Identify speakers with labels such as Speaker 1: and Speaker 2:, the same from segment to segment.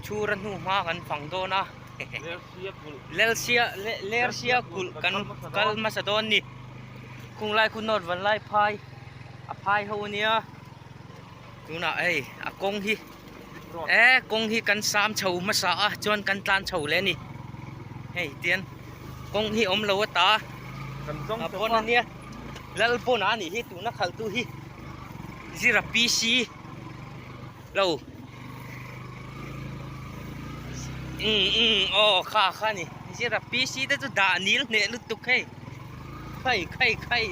Speaker 1: Chhura hnu hma kan fang dawn a. Lersia Lersia kulh kan kal hmasa dawn ni. Khung lai khu North Vanlai phai a phai ho ania. Tunah hei a kawng hi e kawng hi kan sam chho hmasa a chuan kan tlan chho leh a ni. Hei tian kawng hi awm lo ata a pawn ania Lalbawna a nih hi tuna khalhtu hi Zira PC. Lo umm umm aw kha kha ni zira PC te chu dah nil hneh lutuk hei khai khai khai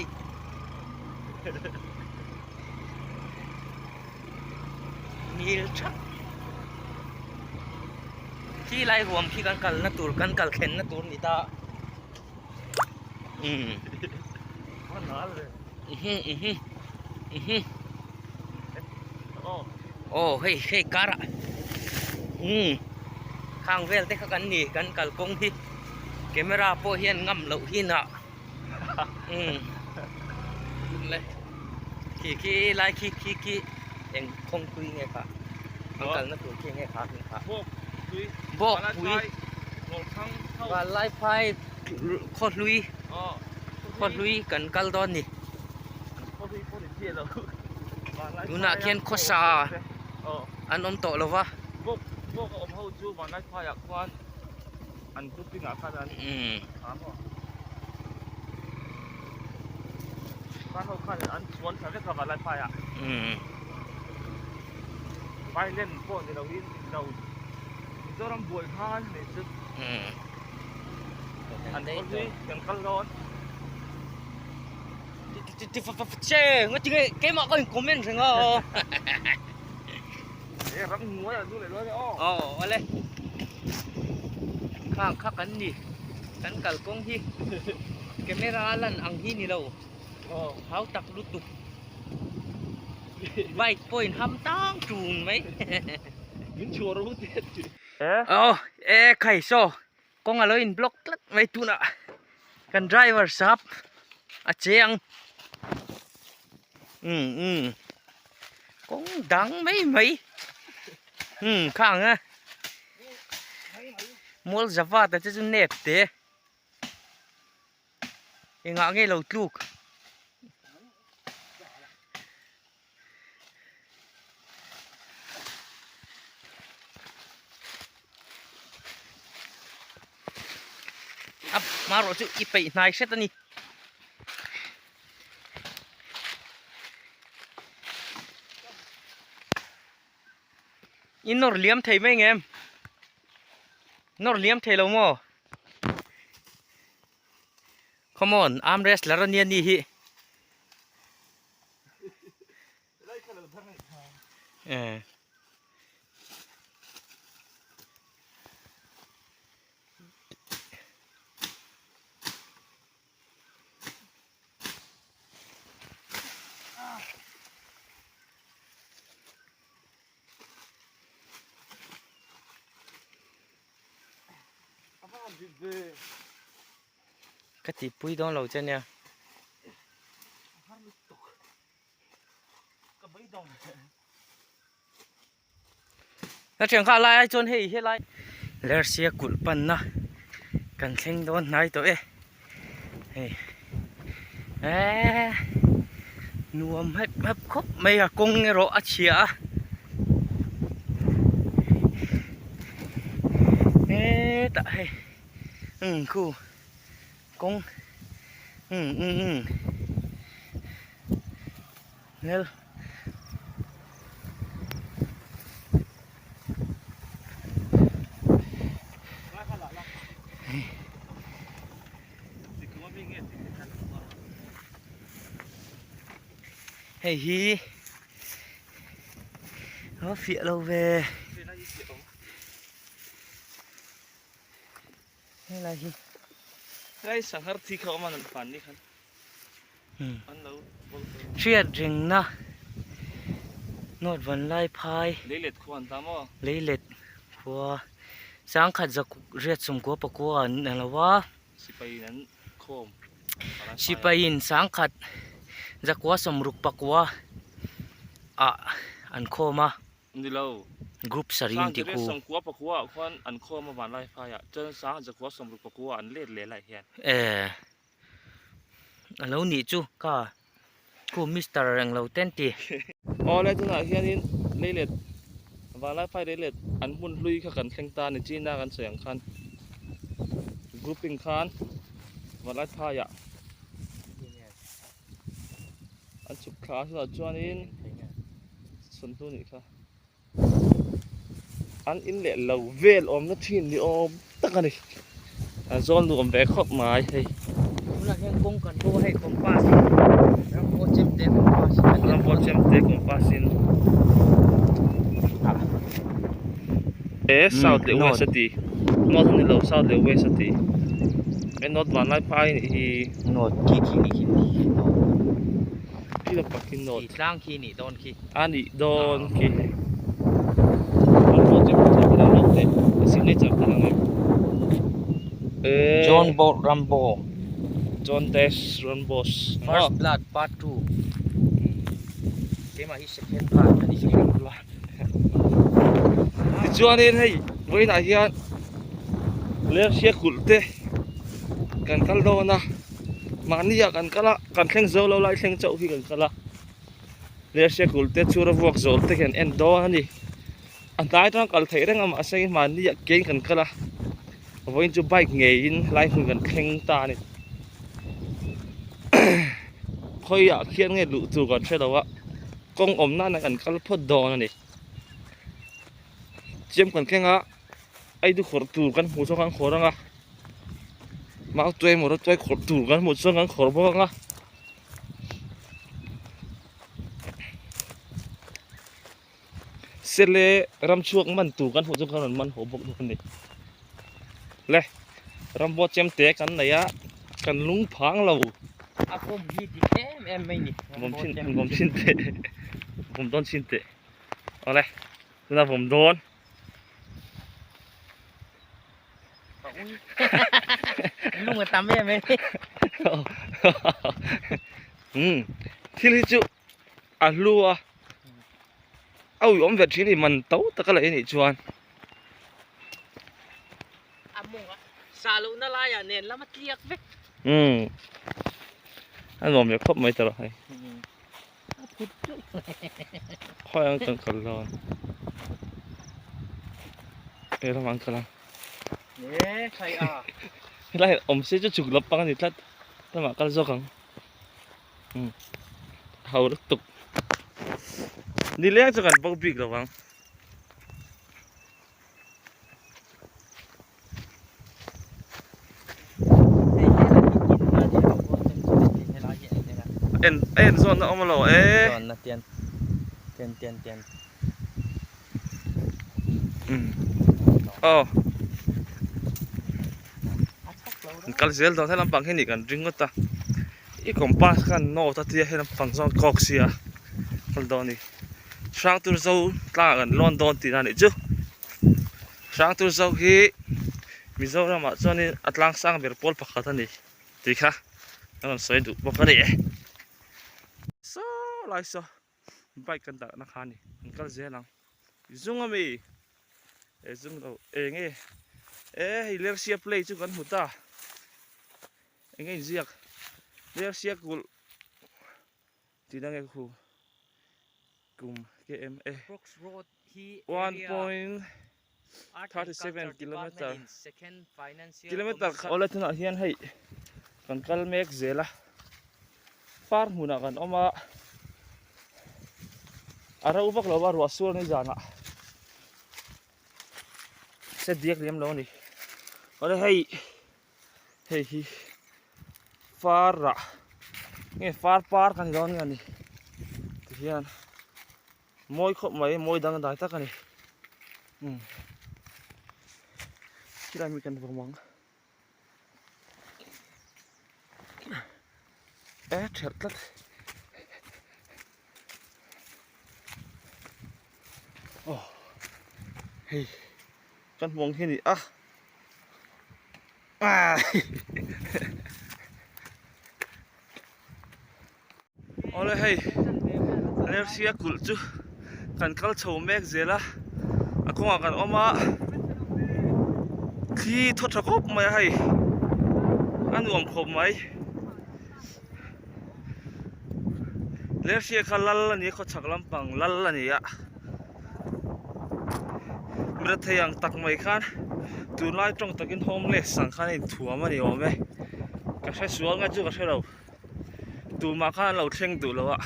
Speaker 1: nil thak khi lai huam khi kan kalna tur kan kal thlenna tur ni ta umm uhu uhu aw hei hei kar ah umm khang vel te kha kan ni kan kalkawng hi camera pawh hian ngam loh hi nah umm le khi khi lai khi khi khi eng khawng tui nge kha an kalna tur khi nge kha hming kha bawkpui vanlaiphai khawhlui khawhlui kan kal dawn ni. Tunah khian khawsa an awm tawh lo va. Che nga tinge keimah ka in comment reng a aw.
Speaker 2: E ram hnuai ah nu leh luai aw.
Speaker 1: Aw awle. Khang kha kan ni kan kalkawng hi camera a lan ang hi ni lo.
Speaker 2: Aw.
Speaker 1: Hau tak lutuk. Bike pawh in ham tang tung mai.
Speaker 2: Min chhuah rawh u te.
Speaker 1: Aw e khai saw Kawng a lo in block tlat mai tunah kan driver sap a che ang umm umm kawng dang mai mai umm khang a mual zavat a te chu nep te engah nge lo tluk. A hmarawh chu i peih hnai hret a ni. I nawr liam thei mai ngem? Nawr liam thei lo maw? Come on, arm wrestler a nia ni hi. Eh. Ka tihpui dawn lo che nia. Ka thian kha lai ai chuan hei helai Lersia kulh panna kan thleng dawn hnai tawh e hei eee nuam hep hep khawp mai a kawng erawh a chhia a hetah hei umm khu kawng umm umm umm hmel. Hei hi a fiah lo ve helai hi
Speaker 2: Helai sanghar thi kha awm a an fan ni khan an lo
Speaker 1: hriat rengna nawt van lai phai
Speaker 2: leilet khua an ta maw
Speaker 1: leilet khua sangkhat zakuk riat sawmkua pakua an lo a
Speaker 2: sipai in an khawm
Speaker 1: sipai in sangkhat zakua sawmruk pakua ah an khawm a.
Speaker 2: Ni lo.
Speaker 1: Group sarih in ti khu.
Speaker 2: Sangkua pakua ah khuan an khawm a Vanlaiphai ah chuan sang zakua sawmruk pakua an let leh lai hian.
Speaker 1: E. A lo nih chu ka khu Mister reng lo ten ti.
Speaker 2: Awle tunah hianin leilet Vanlaiphai leilet an hmun hlui kha kan thleng ta ni China kan sawi ang khan grouping khan Vanlaiphai ah An chhuk thla a chutah chuanin sawnhnu nih kha an in leh lo vel awmna thin ni awm tak a ni a zawl nuam ve khawp mai hei.
Speaker 1: Tunah hian kawng kan bo a hei compass in ram pawh chem te compass in kan
Speaker 2: ram pawh chem te compass in e south leh west a ti north a ni lo south leh west a ti e north vanlaiphai a nih hi.
Speaker 1: North khi khi nih khi north.
Speaker 2: Khi lampang khi north.
Speaker 1: Khi tlang khi nih dawn khi.
Speaker 2: A nih dawn khi. An pawh chu hmuh theih ang lo teh a signature te lang em. E
Speaker 1: John Bolt Rambo.
Speaker 2: John Dash Rambos.
Speaker 1: First Blood Part 2. Keimah hi second part a ni.
Speaker 2: Second blood. Tichuanin hei vawiinah hian Lersia kulh te kan kal dawn a mahni ah kan kal a kan thleng zo lo lai thleng chauh hi kan kal a Lersia kulh te chhura vuak zawl te hian en dawn a ni a hnai atang kal theih reng a mahse mahni ah kein kan kal a vawiin chu bike ngeiin lai hmun kan thleng ta a ni khawiah khian nge luh tur kan hre lo a. Kawng awm nana kan kal phawt dawn a ni. Chiam kan keng a, aidu khawrh tur kan hmuh chuan kan khawrh ang a, mau tuai emaw rawtuai khawrh tur kan hmuh chuan kan khawrh bawk ang a. Sele ram chhuak man tur kan hmuh chuan kan rawn man haw bawk dawn a ni. Le rambo chem te kan nei a kan lung phang lo.
Speaker 1: A bawm hi dik em em mai ni.
Speaker 2: Bawm chin bawm chin teh bawm dawn chin teh awle tuna bawm dawn.
Speaker 1: Lung a tam em em.
Speaker 2: Um thil hi chu a hlu a a uiawm ve thin a ni man to taka leh anih chuan.
Speaker 1: A mawng a sa lohna laiah nen lam a tliak vek.
Speaker 2: Umm a nuam leh khawp mai ta rawh hei.
Speaker 1: A phut teuh mai.
Speaker 2: Khawi ang kan kal dawn. He lamah an kal ang.
Speaker 1: E khai a.
Speaker 2: Helai awm se chu chhuk lampang a ni tlat. Lamah kal zawk ang. Umm a ho lutuk. Nileng chu kan bo bik lo ang. En en zawn na awm lo e.
Speaker 1: Zawn na tian tian tian tian.
Speaker 2: Um. Oh. Kal zel dawn helam pang hi ni kan ring ngawt a. I compass khan north a tia helam pang zawn kawk sia. Kal dawn ni. Hrangtur zo tlangah kan lawn dawn tihna a nih chu. Hrangtur zo hi Mizoramah chuanin a tlang sang ber pawl pakhat a ni tih kha ka rawn sawi duh bawk a ni e. Saw lai saw bike kan dahna kha a ni an kal zel ang zung ami e zung lo eng nge e hei lersia play chu kan hmu ta eng nge inziak lersia kulh Tih na nge khu kum km e
Speaker 1: Brooks Road hi
Speaker 2: 1.37 kilometer kilometer khat awle tunah hian hei kan kal mek zel a far hmunah kan awm a a ro vak lo a ruah sual ni zanah se diak liam lo a ni awle hei Hei hi far rah nge far par kan ni dawn nge a ni tihian mawi khawp mai mawi dangdai tak a ni umm khilai mi kan vawm ang e thelh tlat aw hei kan hmuh ang hi a ni a. Awle hei Lersia kulh chu Kan kal chho mek zel a, a kawngah kan awm a, thli thaw tha khawp mai a hei, a nuam khawp mai. Lersia kha lal a ni a, khawchhak lampang lal a ni a, mi rethei ang tak mai khan tunlai tawng takin homeless ang khan a inthuam a ni awm e, ka hre sual nge chu ka hre lo. Tumah khan an lo thleng duh lo a,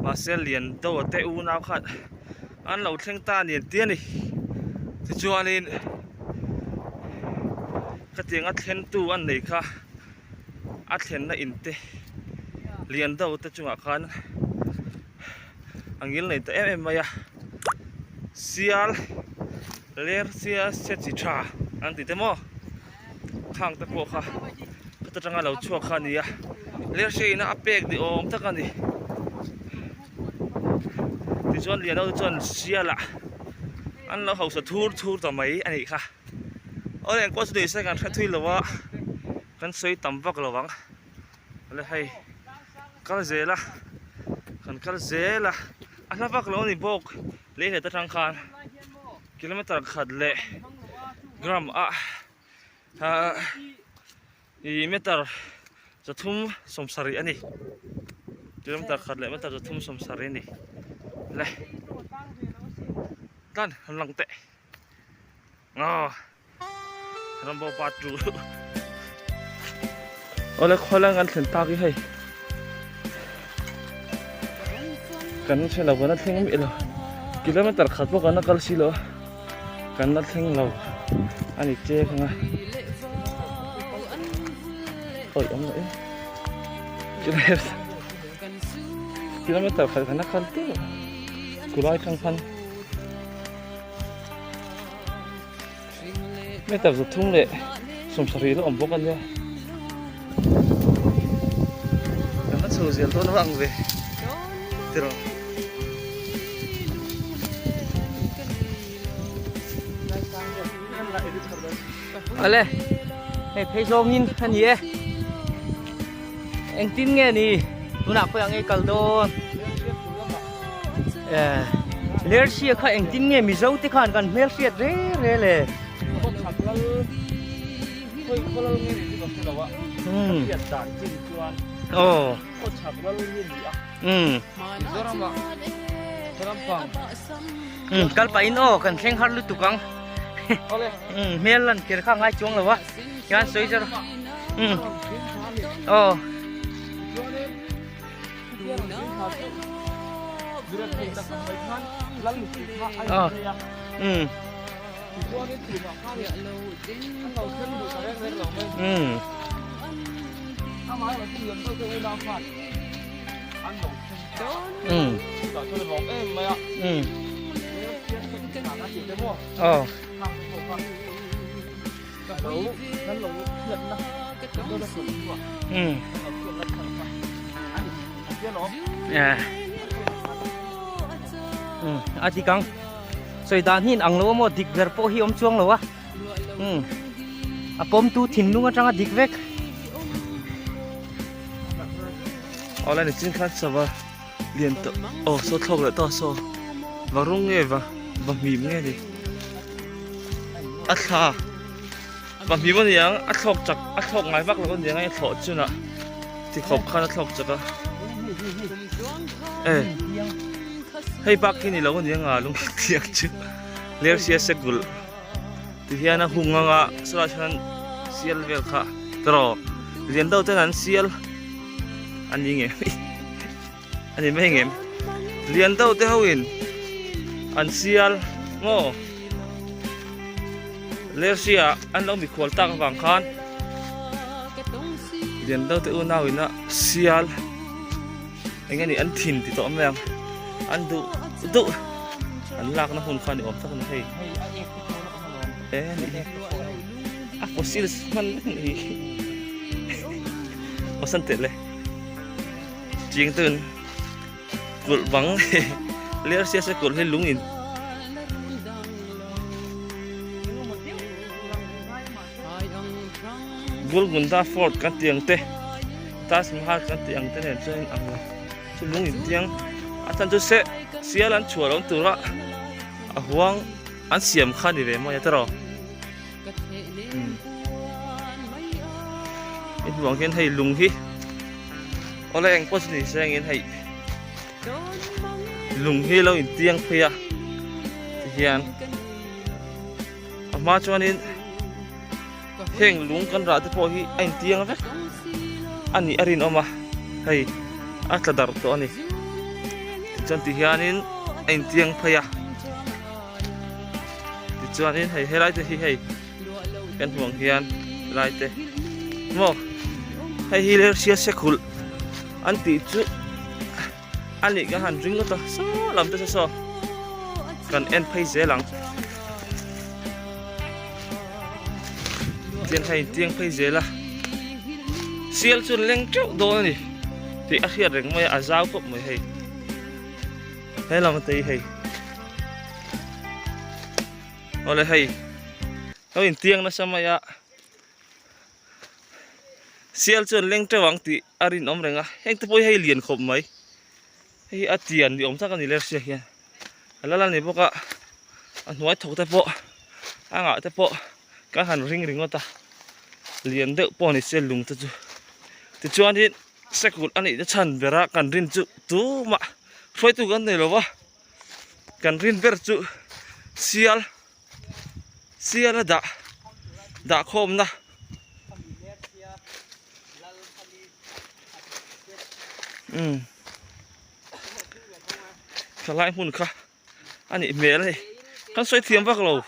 Speaker 2: mahse lian deuh a te unau khan an lo thleng ta a ni an ti a ni. Tichuanin khatiang a thlentu an nei kha a thlenna in te lian deuh te chungah khan a ngil nei ta em em mai a, sial ler sia se chi tha an ti te maw. Khang te pawh kha khata tanga lo chhuak kha a ni a lersia ina a pek ni awm tak a ni tichuan lian ho te chuan sialah an lo hausa thur thur ta mai a nih kha awle engpawh chu ni se kan hre thui lo a kan sawi tam vak lo ang awle hei kal zel a kan kal zel a a hla vak lo a ni bawk lei hlet atang khan. Kilometer khat leh gram ah ih meter 370 a ni kilometer khat leh meter 370 a ni le tlan han lang teh aw rambo pa tu awle khawlai kan thlen tak hi hei kan hre lo kan la thleng miah lo kilometer khat pawh kan la kal si lo a kan la thleng lo a ni che kha nga awi awm loh e kilometer khat kan la kal teuh kulai tang khan. Meter 370 la awm bawk a nia. Kan la chho zel dawn a ang ve tiraw.
Speaker 1: Awle hei phei zawngin a ni e engtin nge ni tunah pawh ang ei kal dawn. Lersia kha engtin nge Mizo te khan kan hmel hriat re re le.
Speaker 2: Khawchhak lal khawi khaw lal nge ni chu ka hre lo a. Ka hriat dan chin chuan khawchhak lal hi a ni a. Mizoram ah Mizoram pang.
Speaker 1: Kal pahin aw kan thleng har lutuk ang. Hmel lan kher kha ngai chuang lo a. Hian sawi zar. Aw. A dik ang sawi dan hi in ang lo a maw dik ber pawh hi awm chuang lo a a pawmtu thinlung atanga dik vek.
Speaker 2: Awlai ni chin khan sava lian tawh aw saw thlawk leh tawh saw va rawng nge va va hmim nge ni a thla va hmim a ni ang a thlawk chak a thlawk ngai vak lo a ni ang a thlawh chunah ti khawp khan a thlawk chak a e hei bak hi ni lo a ni ang a lung tiang chu lersia segul ti hian a hung anga sawlai sawn sial vel kha tiraw lian deuh ten an sial a ni nge a ni mai ngem lian deuh te ho in an sial maw lersia an lo mikhual tak avang khan lian deuh te unau in a sial eng nge ni an thin ti tawh mai ang an duh duh an lakna hun kha ni awm tak a ni hei e ni hi a fossils hman vek ni hi aw san teh le ching tun kulh bang ler sia se kulh hi lung in Golconda fort kan tih ang te Taj Mahal kan tih ang te nen chuan in ang lo chu lung in tiang. A chhan chu se sial an chhuah lo tura a huang an siam kha ni ve mai a tiraw. I hmuh ang hian hei lung hi awle eng pawh chu ni se angin hei lung hi lo intiang phei a tihian a hma chuanin heng lung kan rah te pawh hi a intiang vek a nih a rinawm a hei a tla darh tawh a ni tichuan tihianin a intiang phei a tichuanin hei helai te hi hei kan hmuh ang hian helai te maw hei hi lersia sekhulh an tih chu a nih ka han ring ngawt a saw lam te saw kan en phei zel ang tiang kha intiang phei zel a sial chu an leng teuh dawn a ni tih a hriat reng mai a a zau khawp mai hei he lam te hi hei awle hei lo intiang nasa mai a Sial chuan leng teuh ang tih a rinawm reng a, heng te pawh hi hei lian khawp mai. Hei hi a tian ni awm tak a ni lersia hian. A lal a ni bawk a, a hnuai thawk te pawh a ngah te pawh kan han ring ringawt a, lian deuh pawh ni se lung te chu. Tichuanin sekul a nihna chhan bera kan rin chu tumah hruaitu kan nei lo va, kan rin ber chu sial. Sial a dah dah khawmna umm thalai hmun kha a nih hmel a ni kan sawi thiam vak lo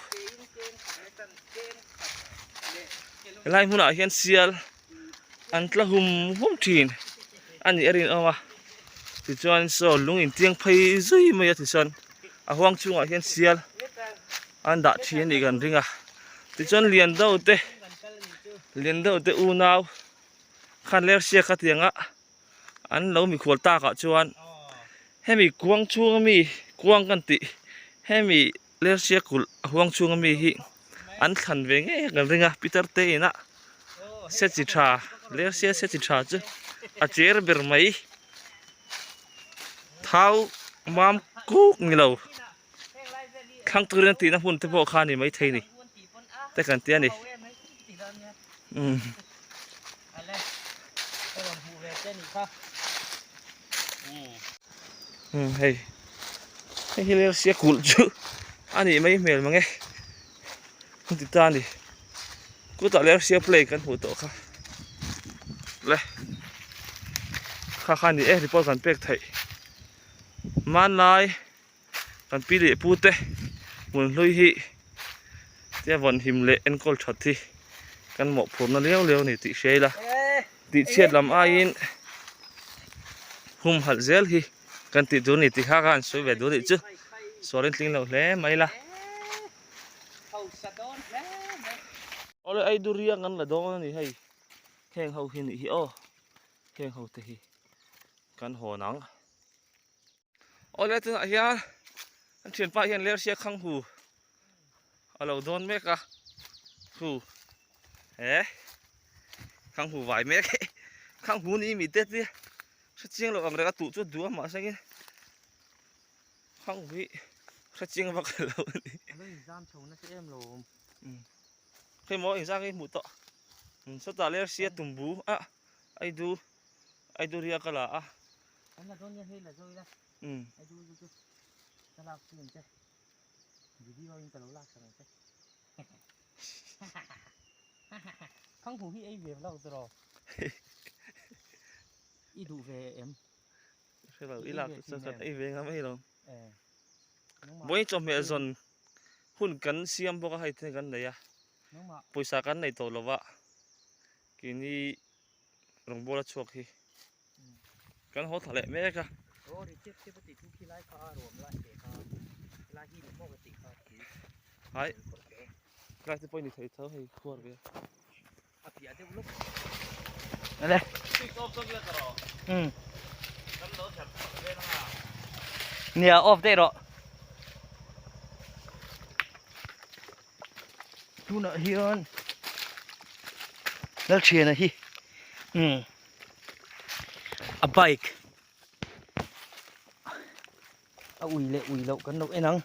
Speaker 2: helai hmunah hian sial an tla hum hum thin a nih a rinawm a tichuan saw lung intiang phei zui mai a tichuan a huang chhungah hian sial an dah thin a nih kan ring a tichuan lian deuh te lian deuh te unau khan lersia kha tianga an lo mikhual takah chuan hemi kuang chhunga mi kuang kan tih hemi lersia kulh a huang chhunga mi hi an thlan ve ngei a kan ring a pitar te inah se chi tha lersia se chi tha chu a cher ber mai. Thau mam kuk ni lo thlang turin a tihna hmun te pawh kha a ni maithei ni te kan ti a ni umm. Umm hei hei hi lersia kulh chu a nih mai hmel mange an ti ta a ni kutah lersia play kan hmuh tawh kha le kha kha ni e report kan pek theih hmanlai kan pi leh pu te hmun hlui hi tia vawn him leh enkawl that hi kan mawhphurhna liau liau a ni tih hria ila tih chhiat lam aiin humhalh zel hi kan tih tur a ni tih kha kha an sawi ve duh a nih chu sualin tling lo hle mai la. Awle ei duriang an la dawn a ni hei heng ho hi nih hi aw heng ho te hi kan hawn ang awle tunah hian an thianpa hian lersia khang hu a lo dawn mek a hu he khang hu vai mek khang hu ni mi te te hre chiang lo ang reng a tuh chu duh a mahse in Khang hi hre chiang vak lo a ni.
Speaker 1: A lo inzam chho nasa em lo awm.
Speaker 2: Umm. Hei maw inzam hi hmuh tawh. Umm sawtah lersia tumbu a aidu aidu ria ka la a.
Speaker 1: An la dawn nia hei la zo ila.
Speaker 2: Umm.
Speaker 1: Aidu chu chu ka lak chu ang che. Video in ka lo lak sak ang che. Khang hu hi ei ve lo tiraw. I duh ve em?
Speaker 2: Hre lo i lak chuan kan ei ve ngam ei lo. Vawiin chawhmeh zawn hun kan siam bawk a hei te kan nei a pawisa kan nei tawh lo va keini rawngbawla chhuak hi kan haw thla leh mek a. Hai lai te pawh ni thei tho hei khuar ve.
Speaker 1: A piah deuh lawk. Ale. Um. Nia off daih rawh. Tunah hian Lalthiana hi um a bike. A ui leh ui loh kan lo en ang.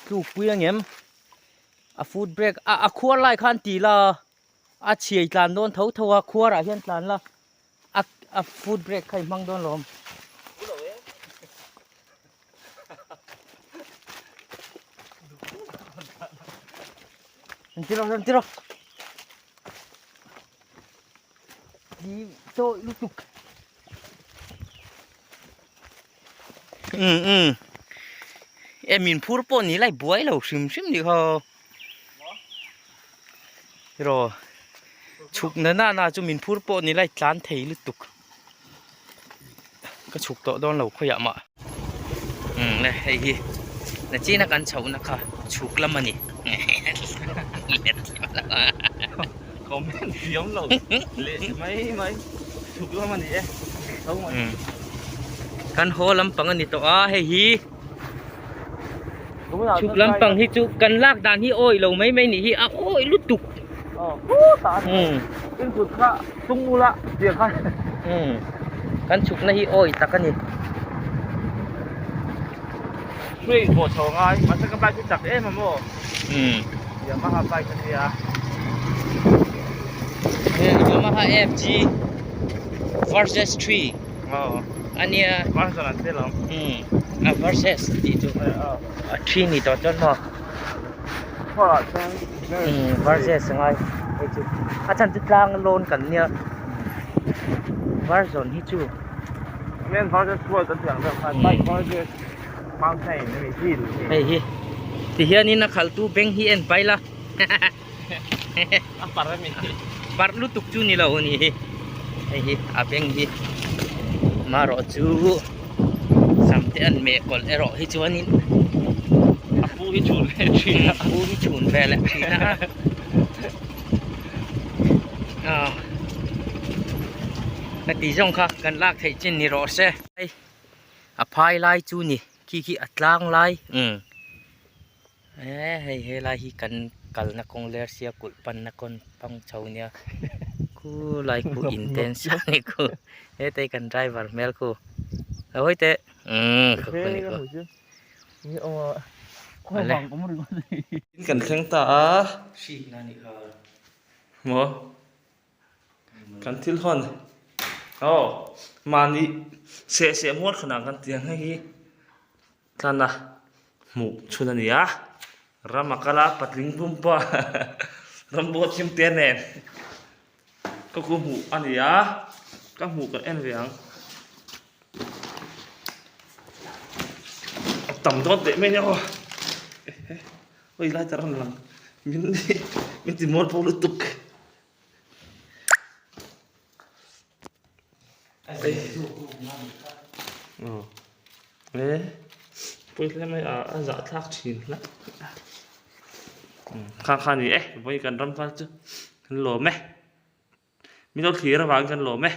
Speaker 1: Tluk pui angem a foot brake a a khuar lai khan ti la a chhiai tlan dawn tho tho a khuar ah hian tlan la a a foot brake kha i hmang dawn lawm. Rem ti rawh rem ti rawh. Ti tawih lutuk. Um um e min phur pawh ni lai buai lo hrim hrim ni kha rawh chhuk na na na chu min phur pawh ni lai tlan thei lutuk ka chhuk tawh dawn lo khawiah mah um le hei hi nachina kan chhohna kha chhuk lam a ni.
Speaker 2: Comment thiam lo leh mai mai chhuk lam a ni e tho mai.
Speaker 1: Kan haw lampang a ni tawh a hei hi chhuk lampang hi chu kan lak dan hi awih lo mai mai nih hi a awih lutuk.
Speaker 2: In kut kha tung ula tiang khan.
Speaker 1: Kan chhukna hi awih tak a ni.
Speaker 2: Train pawh chho ngai mahse ka bike hi chak em a maw Yamaha bike a nia.
Speaker 1: Yamaha FG versus 3 a nia.
Speaker 2: Version an tel ang.
Speaker 1: A versus tih chu a 3 ni tawh chuan maw.
Speaker 2: Khuaah chuan
Speaker 1: versus a ngai hei chu a chhan chu tlang lawn kan nia version hi chu.
Speaker 2: Man versus world an tih ang deuh khan bike versus.
Speaker 1: Hei hi tihianin a khalhtu beng hi en pai la
Speaker 2: a parh a mi
Speaker 1: parh lutuk chu ni lo a ni hi hei hi a beng hi marawh chu sam te an meh kawlh erawh hi chuanin
Speaker 2: a pu hi chhun ve thin
Speaker 1: a pu hi chhun ve leh thin a ah ka tih zawng kha kan lak theih chin ni rawh se. A phai lai chu ni khi khi a tlang lai umm eh hei helai hi kan kalna kawng lersia kulh panna kawn pang chho nia khulai khu intense a ni khu hetei kan driver hmel khu a hawi teh umm khu khu ni khu.
Speaker 2: Kan thleng ta a maw. Kan thil hawn aw mahni seh seh mual khanah kan ti ang hei hi tlana hmuh chhun a ni a ram a kal a patling pumpa rambo thim te nen ka ku hmuh a ni a ka hmuh kan en ve ang a tam dawn teh mai nia aw hawi lai ta rawn lang min min ti mual pawh lutuk. Pawi hle mai a a zah thlak thin hle kha kha ni e vawi kan ram kha chu kan lawm e min lo thlir avangin kan lawm e.